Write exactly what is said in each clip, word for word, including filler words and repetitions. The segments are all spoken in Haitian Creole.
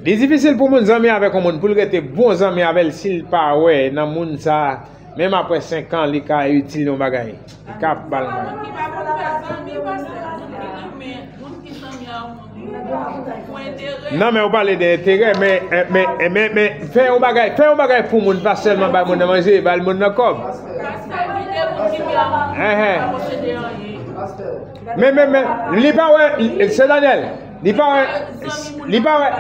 Li difisil pou moun zanmi avèk yon moun, pou l rete bon zanmi avè l si l pa wè nan moun sa, menm apre senk an, li ka itil yon bagay. Li ka ba l yon bagay. Non, men ou pale de enterè, men, men, men, men, men fè yon bagay, fè yon bagay pou moun, pa sèlman bay moun nan manje, bay moun nan kòb. Enhen. Men, men, men, li pa wè, se Daniel, li pa wè, li pa wè,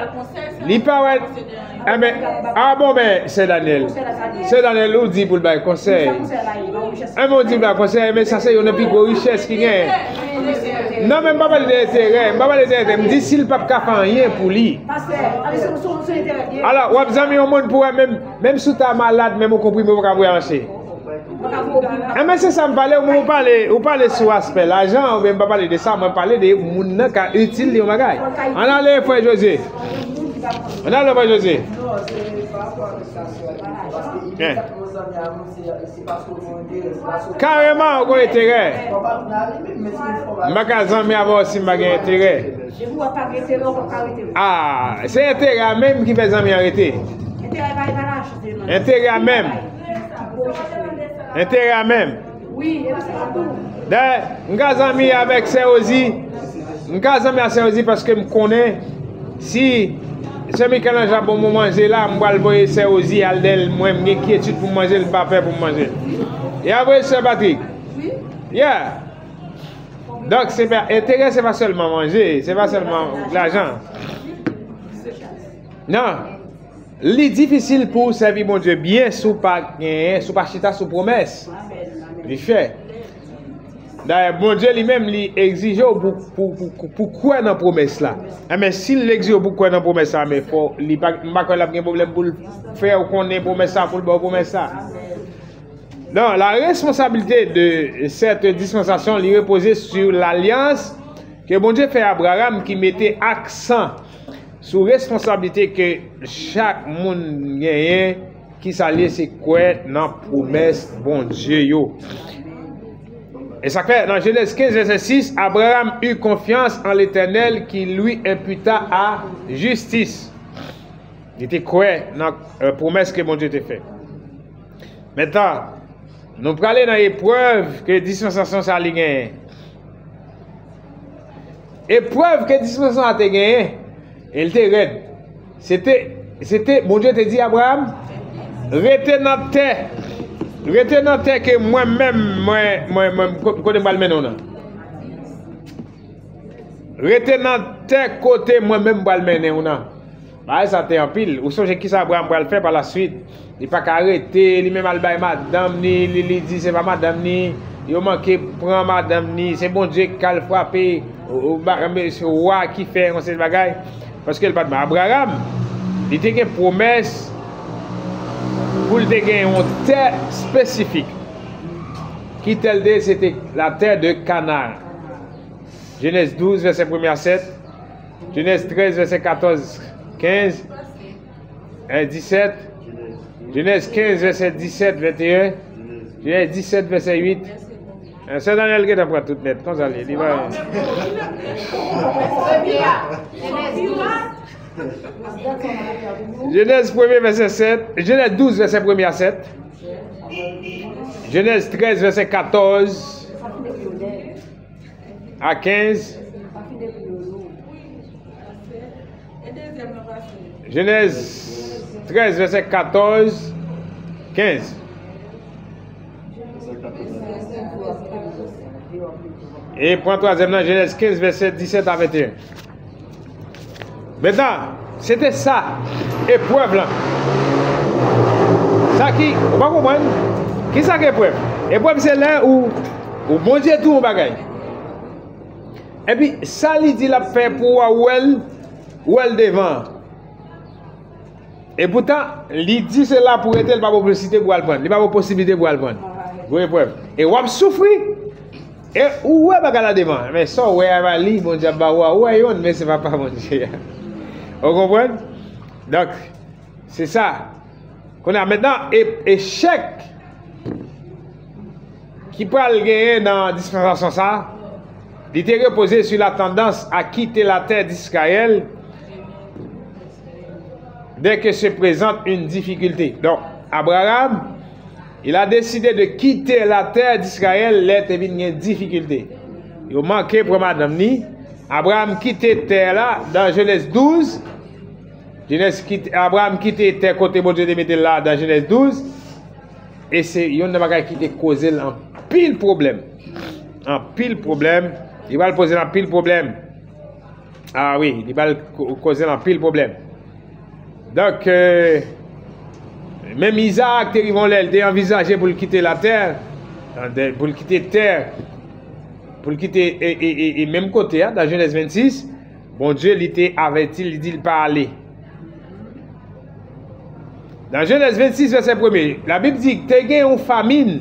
li pa wè, enben, a bon, ben, se Daniel. Se Daniel, ou di pou l bay konsèy. Enben, ou di l bay konsèy, men sa se youn nan pi gwo richès ki genyen. Non, men m pa pale de enterè, m pa pale de enterè, m di si l p ap ka fè anyen pou li. Alò, w ap zanmi yon moun pou wè, menm, menm si w ta malad, menm yon konprime ou pa ka voye al mache. Enben, se sa m pale, ou pale, ou pale sou aspè lajan, oubyen m pa pale de sa, mwen pale de moun nan ka itil li yon bagay. Ann ale, frè Jose. Ann ale, frè Jose. Byen. Kareman, ou gen enterè. M pa ka zanmi avè w si m pa gen enterè. Ah, se enterè a menm ki fè zanmi an rete. Enterè a menm. Enterè a menm. Dayè, m ka zanmi avèk sè Ozi. M ka zanmi ak sè Ozi paske m konnen si sè Michel-Ange ap ban mwen manje la, m pral voye sè Ozi al dèyè l, mwen, m gen kyetid pou m manje l, m pa pè pou m manje l. E a vre, sè Patrick? Yeah. Donk, se pa, enterè, se pa sèlman manje, se pa sèlman lajan. Non. Li difisil pou w sèvi Bondye byen si w pa genyen, si w pa chita sou pwomès li fè. Dayè, Bondye li menm, li egzije w pou, pou, pou, pou, pou kwè nan pwomès la. Enben, si l egzije w pou kwè nan pwomès la, men fò, li pa, m pa kwè l ap gen pwoblèm pou l fè w konnen pwomès sa, pou l ba w pwomès sa. Non, la responsabilité de cette dispensation, li repoze sou lalyans ke Bondye fè Abraram, ki mete aksan sou responsablite ke chak moun genyen, ki sa l ye, se kwè nan pwomès Bondye yo. E sa k fè, nan Genèse quinze, verset six, Abraham eut confiance en l'Éternel qui lui imputa à justice. Li te kwè nan, euh, pwomès ke Bondye te fè. Mentnan, nou prale nan eprèv ke dispensasyon sa li genyen. Eprèv ke dispensasyon sa te genyen, e l te rèd. Se te, se te, Bondye te di Abraham, rete nan tè, rete nan tè ke mwen menm, mwen, mwen, mwen, ko-, kote m pral mennen w nan. Rete nan tè kote mwen menm m pral mennen w nan. Bagay sa te anpil. Ou sonje kisa Abraram pral fè pa la swit? Li pa ka rete, li menm al bay madanm ni, li, li di se pa madanm ni, yo manke pran madanm ni, se Bondye k al frape, o, o, ba, se wa ki fè yon seri bagay. Paske l pa t ban Abraram, li te gen pwomès pou l te gen yon tè espesifik. Ki tè l te ye? Se te la terre de Canaan. Genèse douze, verset premier à sept. Genèse treize, verset quatorze, quinze, eh, dix-sept. Genèse quinze, verset dix-sept, vingt et un. Genèse dix-sept, verset huit. Eh, sè Daniel gentan pran tout nèt, konsa l ye, li pa. Genèse premier, verset sept. Genèse douze, verset premier à sept. Genèse treize, verset quatorze à quinze. Genèse treize, verset quatorze, quinze. E pran twazyèm nan, Genèse quinze, verset dix-sept à vingt et un. Mentnan, se te sa, eprèv lan. Sa ki, ou pa konprann? Kisa k eprèv? Eprèv se lè ou, ou Bondye di w yon bagay. Epi, sa li di l ap fè pou w a, ou wè l, ou wè l devan. E poutan, li di se la pou rete, li pa ba w posiblite pou w al pran. Li pa ba w posiblite pou w al pran. Gwo eprèv. E w ap soufri. E ou wè bagay la devan. Men sa w wè a, li, Bondye ap ba ou a, ou wè youn, men se pa pa Bondye a. Ou konprann? Donk, se sa. Kounye a, mentnan, e, echèk ki pral genyen nan dispensasyon sa, li te repoze sou la tandans a kite latè d'Israyèl, dès que se présente une difficulté. Donc, Abraham, il a décidé de quitter la terre d'Israël lè te vin gen difikilte. Yo manke pran madanm ni. Abraham kite tè la dans Genèse douze. Genèse kite, Abraham kite tè kote Bondye te mete l la dans Genèse douze. E se youn nan bagay ki te koze l anpil pwoblèm. Anpil pwoblèm. Li pral poze l anpil pwoblèm. Ah wi, li pral ko-, koze l anpil pwoblèm. Donk, euh, menm Izaak te rive yon lè, li te anvizaje pou l kite latè, pou l kite tè, pou l kite, e, e, e, e menm kote a, dans Genèse vingt-six, Bondye, li te avèti l, li di l pa ale. Dans Genèse vingt-six, vèsè premye, Labib di, te gen yon famin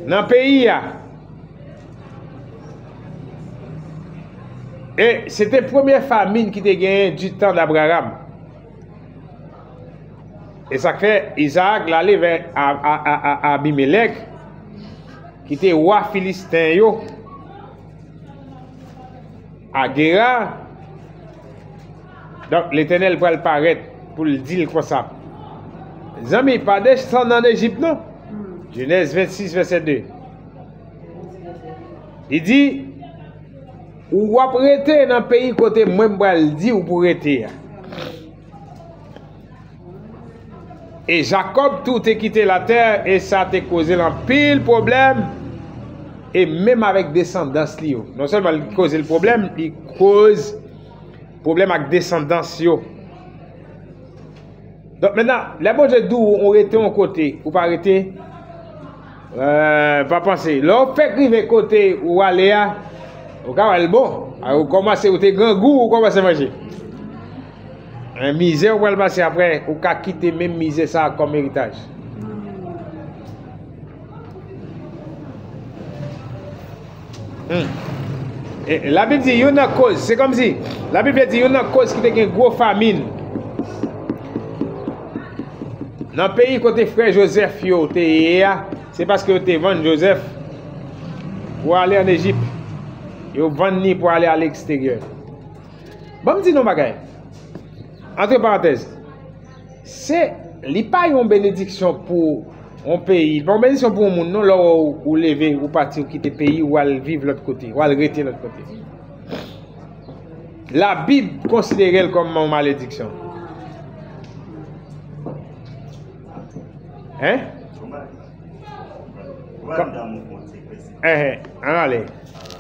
nan peyi a. E se te premye famin ki te genyen du temps d'Abraham. E sa k fè Izaak l ale vè A-, A-, A-, A-, Abimelèk, ki te wa Filisten yo, a Gera. Donk, Letènèl pral parèt pou l di l konsa. Zanmi, pa desann ann Ejip non. Jenèz vennsis, vèsè de. Li di, ou w ap rete nan peyi kote mwen m pral di w pou rete a. E Jakòb tou te kite latè, e sa te koze l anpil pwoblèm, e menm avèk desandans li yo. Non sèlman li koze l pwoblèm, li koz pwoblèm ak desandans yo. Donk, mentnan, lè Bondye di w ou rete yon kote, ou pa rete, euh, pa panse. Lè w fèk rive kote ou ale a, ou ka wè l bon. A, ou kòmanse, ou te grangou, ou kòmanse manje. Men mizè ou pral pase apre, ou ka kite menm mizè sa a kòm eritaj. Hmm. E Labib di youn nan koz, se kòmsi Labib di youn nan koz ki te gen gwo famin nan peyi kote frè Jozèf yo te ye a, se paske yo te vann Jozèf pou ale ann Ejip. Yo vann li pou ale aleksteryè. Ban m di nou yon bagay. Antre parantèz, se, li pa yon benediksyon pou yon peyi, li pa yon benediksyon pou yon moun non, lè w, ou leve, ou pati, ou kite peyi, ou al viv lòt kote, ou al rete lòt kote. Labib konsidere l kòm yon malediksyon. Hein? Hein, ann ale.